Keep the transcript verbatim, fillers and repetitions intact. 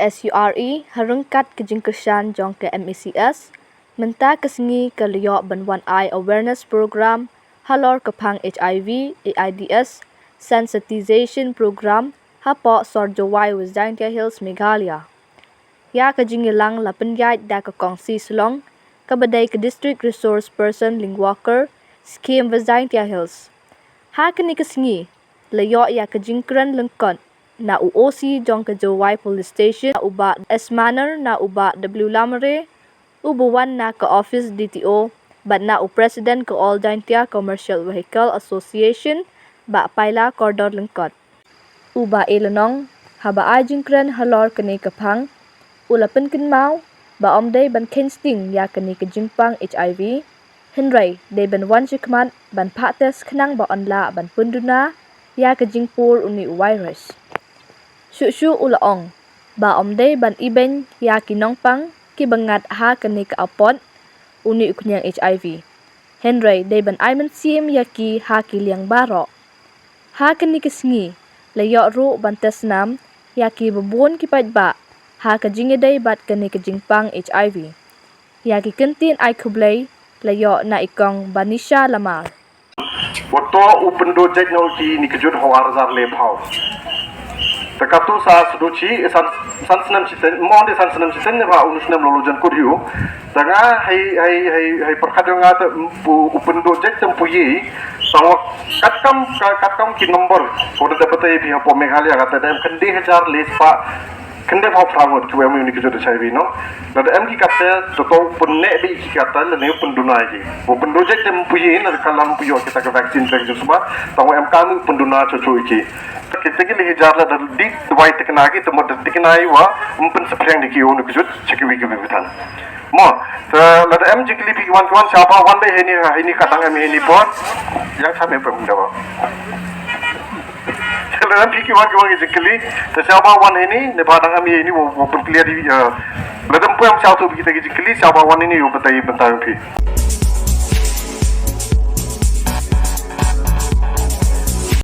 S U R E ha ryngkat ka jingkyrshan jong ka M E C S, mynta ka sngi ka la ïoh ban wan ai awareness program halor ka phang H I V, A I D S, sensitization program hapoh Sor Jowai, West Jaintia Hills, Meghalaya. Ïa ka jingïalang la pynïaid da ka Kong C. Slong, kaba dei ka District Resource Person Link Worker, Scheme West Jaintia Hills. Ha kane ka sngi la ïoh ïa ka jingkren lyngkot na u O C jong ka Jowai Police Station, u Bah S. Manor, na u Bah W. Lamare uba wan na ka office D T O, bad na u President ka All Jaintia Commercial Vehicle Association, Bah Paila Kordor Lyngkot. U Bah A. Lynnong, haba ai jingkren halor kane ka phang, u la pynkynmaw ba ym dei ban kheiñ sting ïa kane ka jingpang H I V, hynrei dei ban wan shakhmat ban phah test khnang ba yn lah ban pynduna ïa ka jingpur une u virus. Shuh shuh u la ong ba ym dei ban ibeiñ ïa ki nongpang kiba ngat ha kane ka apot une u khñiang H I V, hynrei dei ban ai mynsiem ïa ki ha ki liang baroh. Ha kane ka sngi la ïoh ruh ban test snam ïa kiba bun ki paidbah ha ka jingïadei bad kane ka jingpang H I V. Ïa ki kyntien ai khublei la ïoh na i Kong Banisha Lamar. Wat to u pynduh jait na u ki ni kjut ha u ar hajar le phaw. Te katu sa sdang chi, san, san snem shiteng, mo de san snem shiteng ne ba un snem lolo jan kut yu. Te nga hei, hei, hei, hei pyrkhat ïa nga te u, u pynduh jait te mpu yi. Tang wa katkam, ka-, katkam ki number. Ko da batai phi hapoh Meghalaya kata da em khyndai hajar le spah khyndai phaw phra ngut kiwa em ïa u ni kjut H I V, no? Lada em ki kata, to to pynne beit ki kata, lane u pynduna ïa ki. U pynduh jait te mpu yi, na ka lam pu ïoh kita ka vaccine te ka jus ba, tang wa em kam u pynduna cho cho ïa ki. Kita ki le hajar lada dei dawai tikna ki, te mut da tikna ïa wa, ym pynsaphriang da ki u ni kjut, cha kiwi kiwi ki than. Mo, te lada em jingkylli phi ki wan ki wan, sha ba wan beit heini, heini ka dang em heini por. Ïa cha me pynda ba. Lada em phi ki wan ki wan ki jingkylli, te sha ba wan heini, ne ba dang em heini, wa, wa pynkylli di, eh, lada em pu em sha tu kita ki jingkylli, sha ba wan heini, wa batai bynta phi.